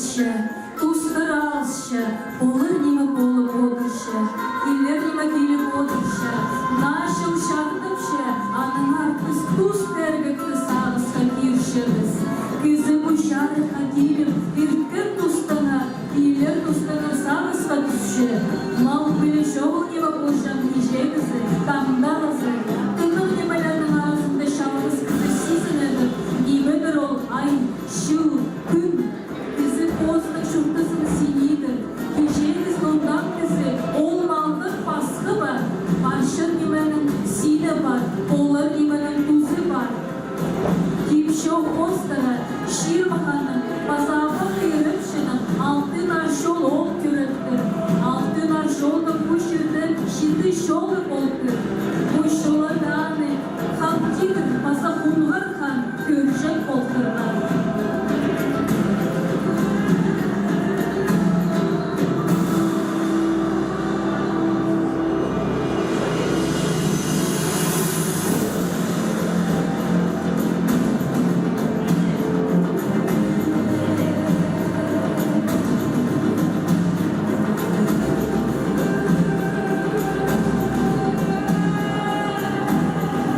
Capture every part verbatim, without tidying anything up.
Тустар алысча, полар ниме полып одырча, килер ниме киліп одырча, наа чыл чағдапча, аннаңар піс тус тергекті сағысха кирчебіс. Кізі пу чарыхха киліп ирткен тустаңар, килер тустаңар сағысха тӱсче. Мал піле чоғыл ниме полҷаң кичегізі, таңдағызы. Тынағ нимелернің аразында чалғыс кізі сизінедір, нимедір ол ай, чыл, кӱн. Кізі позының чуртазын синидір. Кичегізін оңдап кізі, ол малдың пасхы пар, парчан нименің сині пар, полар нименің тузы пар. Кип-чоох хоостыра, чирім ханның паза абах ирепчінің Алтын Аар чол ол тӧректір. Алтын Аар чолдың пу чирде читі чолы полтыр. Пу чолларда аны Хан Тигір паза Хунғар хан кӧрҷең полтырлар.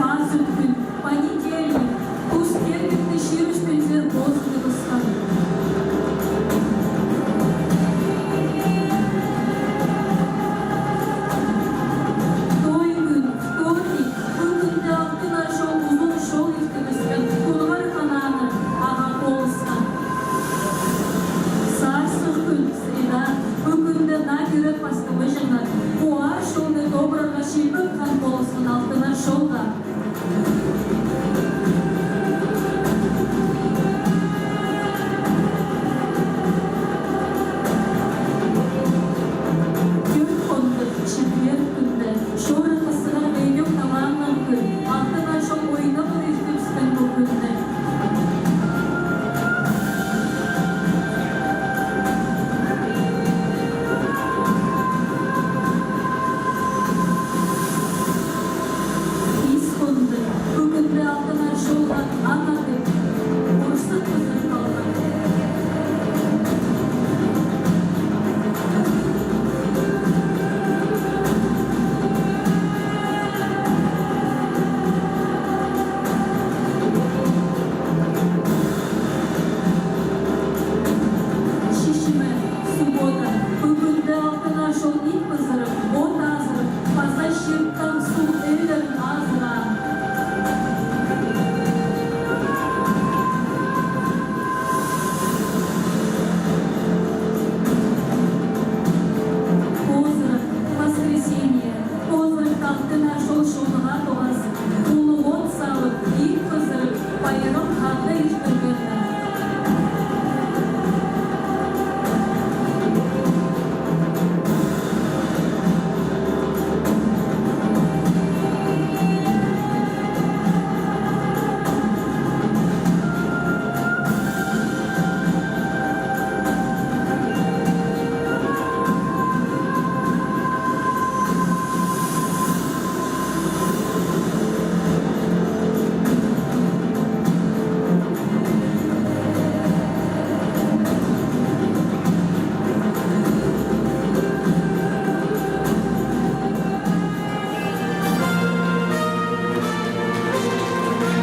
Пазох кӱн, понедельник, тус тергекті чир ӱстӱнзер позыдыбысхан. Той кӱн, вторник, пу кӱнде Алтын Аар чол узун чол иртібіскен, Хунғар хан аны ағаа полысхан. Сарсых кӱн, среда, пу кӱнде наа кирек пастабаҷаңнар, пу аар чолны тобырарға Чилбек хан полысхан Алтын Аар чолға. Тӧрт хондыр, четверг кӱнде, чорыхха сығарға идӧк талааннаң кӱн, Алтын Аар чол ойнап ла иртібіскен пу кӱнде. Пис хондыр, пу кӱнде Алтын Аар чолға аң адып, орсых пызырып алған. Чечіме, суббота, пу кӱнде Алтын Аар чол ит пызырып, от азырып, паза чиртең суғ ӧлерін азыраан. Позырах, воскресенье, позырах Алтын Аар чол чоныға тоғазып, улуғ от салып, ит пызырып, пайрам хада иртіргеннер.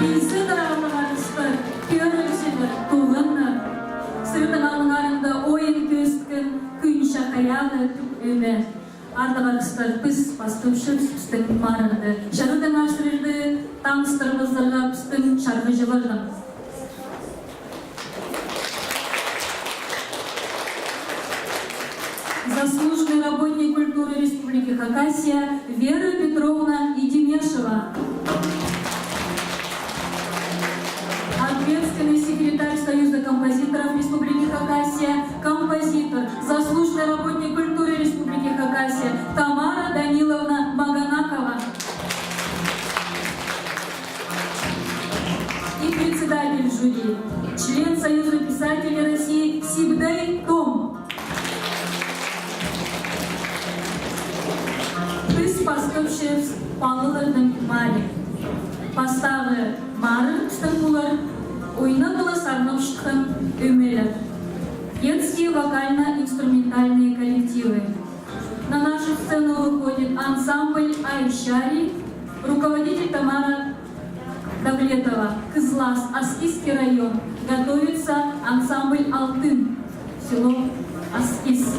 Изеннер, аарлығ арыстар, кӧрігҷілер, туғаннар. Сірернің алныңарында ойын кӧзіткен «Кӱн чахайағы» ӧме. Аарлығ арыстар, піс пастапчабыс пістің марығды. Чарыдаңар сірерні таныстырыбызарға пістің чарғыҷыларнаң. Заслуженный работник культуры Республики Хакасия Вера Петровна Идимешева. Ответственный секретарь Союза композиторов Республики Хакасия, композитор, заслуженный работник культуры Республики Хакасия Тамара Даниловна Маганакова. И председатель жюри, член Союза писателей России Сибдей Том. Піс пастапчабыс палаларның марии. Пастағы марығ пістің полар ойнап ла сарнапчатхан ӧмелер. Детский Ансамбль «Ай чарии», руководитель Тамара Давлетова. Кызлас, Аскизский район. Готовится ансамбль «Алтын», село Аскиз.